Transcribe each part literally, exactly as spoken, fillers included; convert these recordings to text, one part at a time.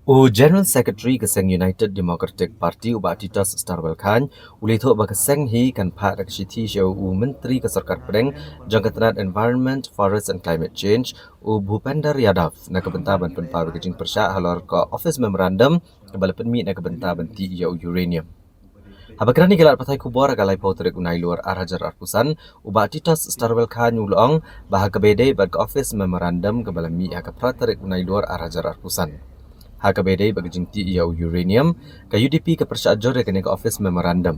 U General Secretary ka seng United Democratic Party, u Bah Titos Starwell Chyne, u la ïathuh ba ka seng hi kan phah da ka shithi sha u Myntri ka Sorkar Pdeng jong ka tnat Environment, Forest and Climate Change, u Bhupender Yadav, na ka bynta ban pynpaw ïa ka jingpyrshah halor ka Office Memorandum kaba la pynmih na ka bynta ban tih ïa u uranium. Haba kren ïa ki lad pathai khubor ha ka laiphew tarik u Nailur ar hajar arphew san, u Bah Titos Starwell Chyne u la ong ba ha kaba ïadei bad ka Office Memorandum kaba la mih ha ka phra tarik u Nailur ar hajar arphew san, ha kaba ïadei bad ka jingtih ïa u uranium, ka U D P ka pyrshah jur ïa kane ka Office Memorandum.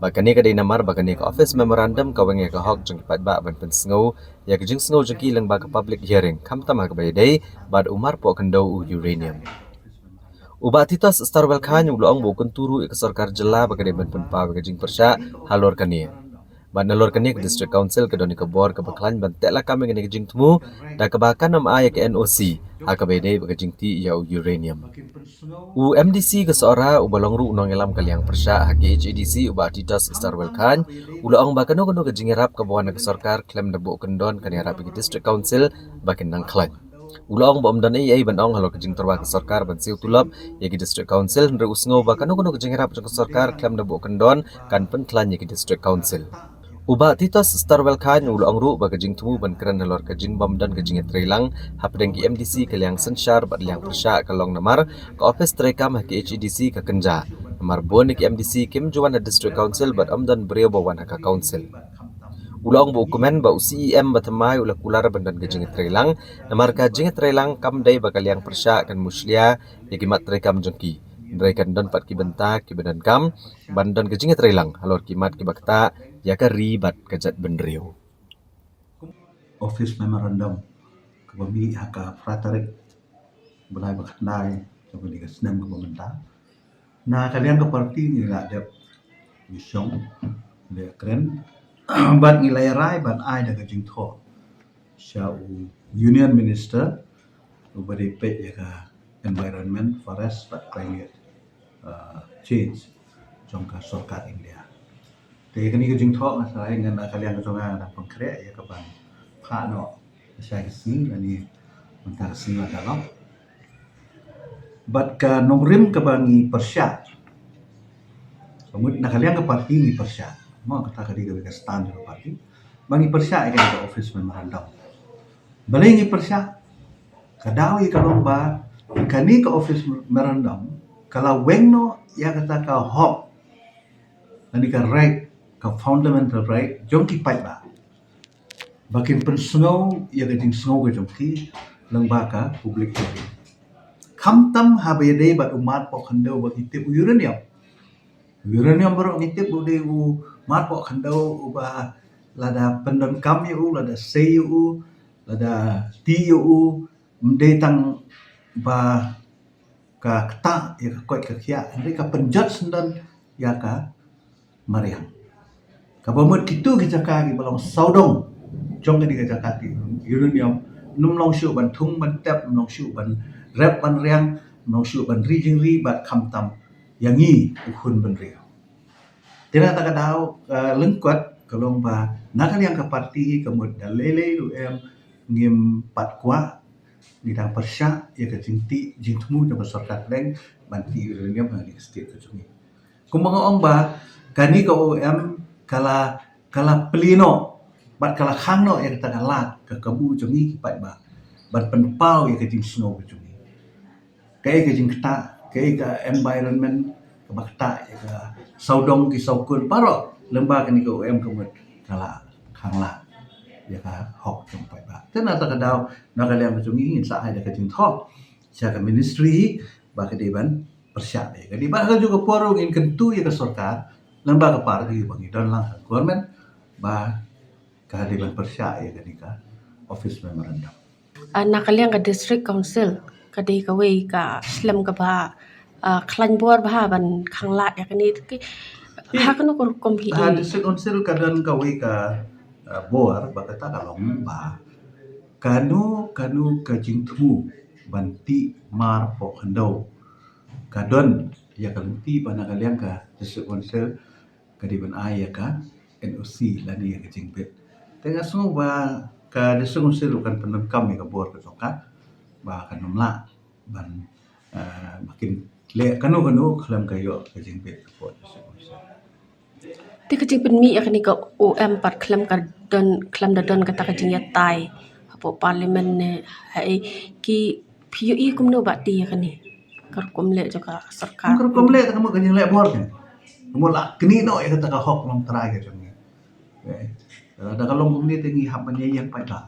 Bad kane ka dei namar ba kane ka Office Memorandum ka weng ïa ka hok jong ki paidbah ban pynsngew ïa ka jingsngew jong ki lyngba ka public hearing, khamtam ha kaba ïadei bad u marpoh khyndew u uranium. U Bah Titos Starwell Chyne u la ong ba u kyntu ruh ïa ka sorkar jylla ba ka dei ban pynpaw ïa ka jingpyrshah halor kane. Bad nalor kane ka District Council ka don ïa ka bor kaba khlaiñ ban teh lakam ïa kane ka jingthmu da kaba kan ym ai ïa ka N O C ha kaba ïadei bad ka jingtih ïa u uranium. U M D C ka Sohra uba long ruh u nongïalam ka liang pyrshah ha K H A D C, u Bah Titos Starwell Chyne, u la ong ba kano kano ka jingïarap kaba wan na ka sorkar khlem da buh kyndon kan ïarap ïa ki District Council ba kin nang khlaiñ. U la ong ba ym don ei ei ban ong halor ka jingtyrwa ka sorkar ban siew tulop ïa ki District Council, hynrei u sngew ba kano kano ka jingïarap jong ka sorkar khlem da buh kyndon kan pynkhlaiñ ïa ki District Council. U Bah Titos Starwell Chyne u la ong ruh ba ka jingthmu ban kren halor ka jingbym don ka jingïatreilang hapdeng ki M D C ka liang synshar bad liang pyrshah ka long namar ka ophis treikam ha K H A D C ka kynja, namar bun ïa ki M D C kim ju wan ha District Council bad ym don briew ba wan ha ka Council. U la ong ba u kmen ba u C E M ba thymmai u la kular ban don ka jingïatreilang, namar ka jingïatreilang kam dei ba ka liang pyrshah kan mushlia ïa ki mat treikam jong ki, hynrei kan don pat ki bynta kiba donkam ban don ka jingïatreilang halor ki mat kiba ktah ïa ka ri bad ka jaitbynriew. Office Memorandum kaba mih ha ka phra tarik bnai ba khyndai jong kane ka snem kaba mynta, na ka liang ka party ngi la dep ïashong, ngi la kren bad ngi la ïarai ban ai da ka jingthoh sha u Union Minister uba dei peit ïa ka Environment, Forest bad Climate, uh, Change jong ka sorkar India. Te kane ka jingthoh nga tharai ngan, na ka liang ka jong nga, nga dang pynkhreh ïa ka ban phah noh sha ka sngi, lane mynta ka sngi la ka long. Bad ka nongrim kaba ngi pyrshah, ka mut na ka liang ka party ngi pyrshah, mo, kata ka dei kawei ka stand jong ka party, ba ngi pyrshah ïa kane ka Office Memorandum. Balei ngi pyrshah? Ka daw ïa ka long ba kane ka Office Memorandum ka la weng noh ïa kata ka hok, lane ka right, ka fundamental right jong ki paidbah ba kin pynsngew ïa ka jingsngew ka jong ki lyngba ka public hearing, khamtam haba ïadei bad u marpoh khyndew ba ngi tip u uranium. Uranium baroh ngi tip u dei u marpoh khyndew uba lada pyndonkam ïa u, lada sei ïa u, lada tih ïa u, ym dei tang ba ka ktah ïa ka koit ka khiah, hynrei ka pynjot syndon ïa ka mariang. Kaba mut kito ki jaka kiba long sawdong jong kane ka jaka tih uranium, ym long shuh ban thung ban tep, ym long shuh ban rep ban riang, ym long shuh ban ri jingri bad khamtam ïa ngi u khun bynriew. Te na kata ka daw, ka lyngkot ka long ba na ka liang ka party ka mut da lei lei ruh em ngim pat kwah, ngi dang pyrshah ïa ka jingtih jingthmu jong ka sorkar pdeng ban tih uranium ha kane ka state ka jong ngi. Kumba nga ong ba kane ka O M ka la, ka la plie noh bad ka la khang noh ïa kata ka lad ka kabu jong ngi ki paidbah ban pynpaw ïa ka jingsngew ka jong ngi. Kaei ka jingktah, kaei ka environment kaba ktah ïa ka sawdong ki sawkun baroh, lyngba kane ka O M ka mut ka la khang lad ïa ka hok jong paidbah. Te na kata ka daw na ka liang ka jong ngi ngin sa ai da ka jingthoh sha ka ministry ba ka dei ban pyrshah ïa kane. Bad ha kajuh ka por ruh ngin kyntu ïa ka sorkar lyngba ka party ba ngi don lang ha government ba ka dei ban pyrshah ïa kane ka Office Memorandum. Ah, na ka liang ka District Council ka dei kawei ka slem kaba, ah, khlaiñ bor bha ban khang lad ïa kane, te ki, ha kano ka rukom hi? Ha District Council ka don kawei ka, ah, bor ba kata ka long ba kano kano ka jingthmu ban tih marpoh khyndew ka don ïa ka lynti ba na ka liang ka District Council ka dei ban ai ïa ka N O C lane ïa ka jingbit. Te nga sngew ba ka District Council ruh kan pyndonkam ïa ka bor ka jong ka ba kan ym lah ban, eh, ba kin leh kano kano khlem ka ïoh ka jingbit ka pud. Te ka jingpynmih ïa kane ka O M pat khlem ka don, khlem da don kata ka jingïatai hapoh parliament ne ha ei, ki phi ïohi kumno ba ti ïa kane ka rukom leh jong ka sorkar? Ka rukom leh ta ka mut ka jingleh bor kan. Ka mut la knieh noh ïa kata ka hok longtrai ka jong ngi. Eh, da ka long kumne te ngi hap ban ïeng pat ba